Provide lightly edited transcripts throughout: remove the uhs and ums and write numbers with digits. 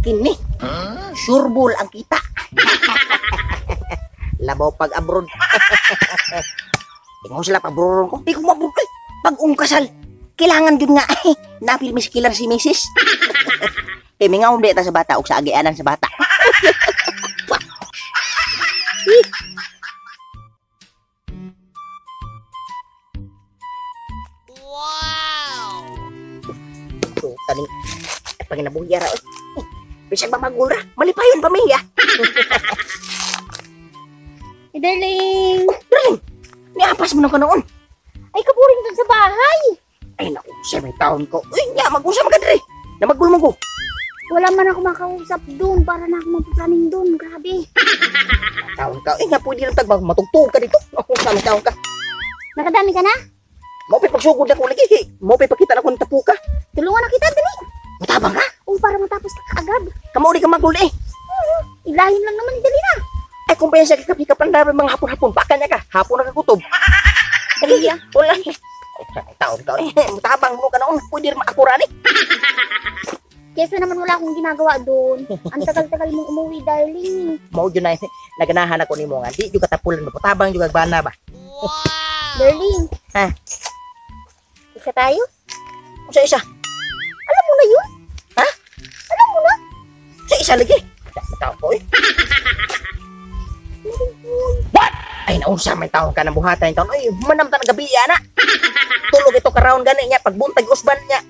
Kini. Sureball ang kita. Labaw pag abroad. Ingon sila pag abroad ko. Di ko maabroad eh. Pag-ung kasal. Kailangan yun nga. Napil mi killer si misis. Kay mingaw di ta sa bata og sa agianan sa bata. Wow! So, taning panginabuhi ra oy. Bisag mamagul ra, malipayon pamilya. Hey, darling. Oh, darling. Niapas mo na ka noon. Ay, kapuring dun sa bahay. Ay, naku, siya may taon ko. Uy, nya, mag-usap ka dre. Namagul mo ko. Wala man ako makausap dun para na ako mapusanin dun. Grabe. Taon ka. Uy, nga, pwede lang tagbang matugtog ka dito. Ako, sa may taon ka. Nakadami ka na? Mo pa'y pagsugod na ko lagi. Mo pa'y pakita na ko ng tapuka. Tulungan na kita, dali. Matabang ka? O, para matapos ka kaagad. Kamauli ka magul eh. Ilahin lang naman, dali na. Ay, kung pa yan sa hikap-hikap lang dapat mga hapon-hapon. Baka niya ka. Hapon na kagutob. Dali, ah. Wala. Ay, taon ka. Eh, matabang mo ka noon. Pwede rin maakuran eh. Kesa naman wala akong ginagawa doon. Ang tagal-tagal mong umuwi, darling. Mao yun na naganahan ako nimo nga. Di juga tapulan ba. Tabang juga bana ba. Wow! Darling. Ha? Isa tayo? Sa isa. Alam mo na yun? Ha? Alam mo na? Sa isa lagi. Taon ko eh. What? Ay, naunsa may taon ka ng buhatan taon. Ay, manamta ng gabi ana. Tulog ito karaon gani niya. Pagbuntag usban niya.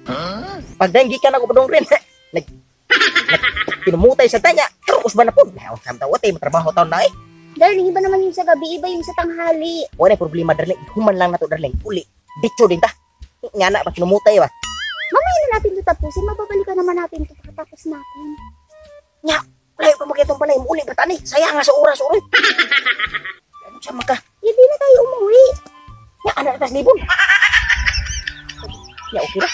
Pag denggi ka na ko padung rin. Nag, nag pinumutay sa tanya. Pero usban na po. Naunsa man taon, matrabaho taon na eh. Darling, iba naman yung sa gabi, iba yung sa tanghali. Wala problema, darling. Human lang na to, darling. Uli. Ditso din ta. Nga na, ba't lumutay ba? Mamaya na natin ito tapusin, mababalikan naman natin ito pagkatapos natin. Nya, layo pa magkitong balay. Uli ba tani? Sayang nga sa oras, oy. Ano siya maka? Hindi na tayo umuwi. Nya, anak na tas libon. Nya, okay na.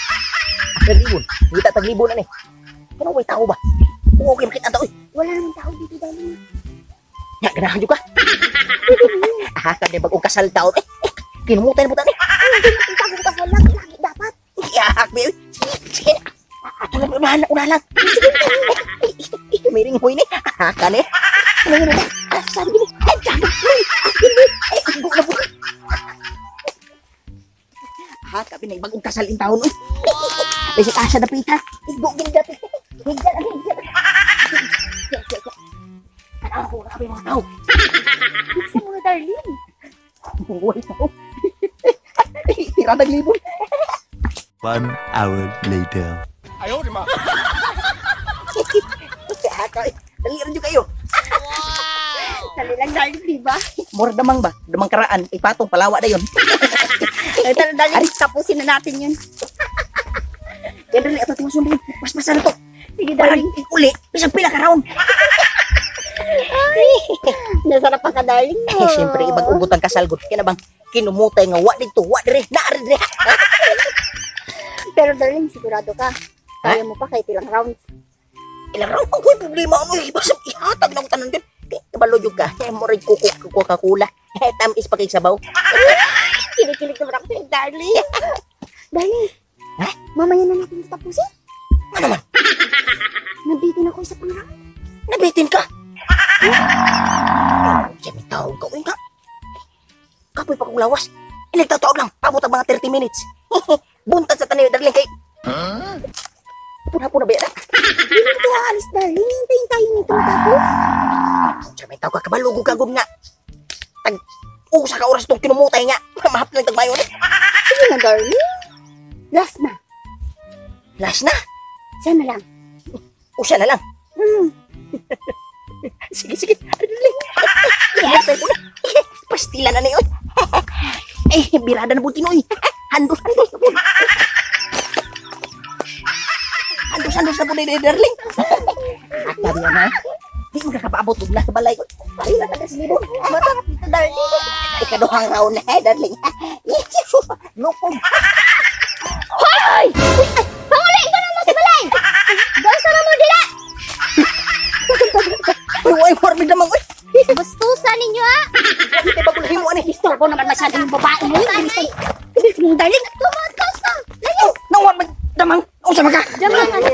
Ang libon. Ngita tag libon na ni. Ano way tao ba? Oo, okay, makita ta, oy. Wala naman tao dito, darling. Nya, ganahan juga. Aha, kanya bagong kasal taon. Eh, eh, kinumutay na po tani. Ay, hindi na punta akong kasal. Lagi, lagi dapat. Iyak, baby. Sige, sige. Ato lang, unahan lang, unahan lang. Sige, sige. May ringhoy ni. Aha, kani. Ano yun? Ah, sabi ni. Ay, sabi ni. Ay, igo na po. Aha, kabi na bagong kasal in taon. May si Tasha na pita. Igo, gin dati. Higyan, higyan. Tanaw ko, grabe mga tao. Bisa mo na, darling. Buhay tao. Tira naglibon. 1 hour later. Ayaw, di ma. Dali rin kayo. Wow! Dali lang, darling, di ba? Mura damang ba? Damang karaan. Ipatong palawa na yun. Ay, tara, darling, tapusin na natin yun. Kaya dali, ato tumasun din. Mas-masa na to. Sige, darling. Parang uli. Bisang pila ka round. Ay, nasarap pa ka, darling. Eh, siyempre, ibang ugot ang kasal. Kaya na bang kinumutay nga wa dito, wa dire, naari dire. Pero darling, sigurado ka. Kaya mo pa kahit ilang rounds. Ilang round? Ang ko'y problema. Ano, basta ihatag lang tanan din. Kabalo jud ka. Eh, mo rin kuko, Coca-Cola. Eh, tamis pa kay sabaw. Kinikilig naman ako sa'yo, darling. Darling, Ha? mamaya na natin tapusin. Ano naman? Nabitin ako isa pang round. Nabitin ka? Siya may tawag ka. Uy, nga. Kapoy pa kong lawas. Eh, nagtataog lang. Abot ang mga 30 minutes. Buntad sa tanayo, darling. Kay... Hapon-hapon na ba yan? Hindi na ito aalis, darling. Hintayin tayo nito matapos. Siya may tawag ka. Kabalugog ka, gud nga. Tag... Usa ka oras itong kinumutay nga. Mahap lang tagmayo ni. Sige na, darling. Last na. Last na. Sana lang. Usa na lang. Mm. Sige, sige. Darling. Yes. Pastila na na yun. Eh, birada na po tinoy. Handos, handos na po. Handos, handos na po ni darling. At sabi na, di mo kakapaabot na sa balay ko. Ay, na tagas libo. Masarap ito, darling. Ikaduhang round na, eh, darling. Lupog. Hoy! Panguli ka naman sa balay! Gasa na mo dila! Uy, uy, morbid naman, uy. Bastusan ninyo, ha? Hindi ba gulahin mo, ano? Istorbo naman masyado yung babae mo. Bilis mo, darling. Tumakas na! Oh, nawan, magdamang. Unsa man ka? Damang, anak.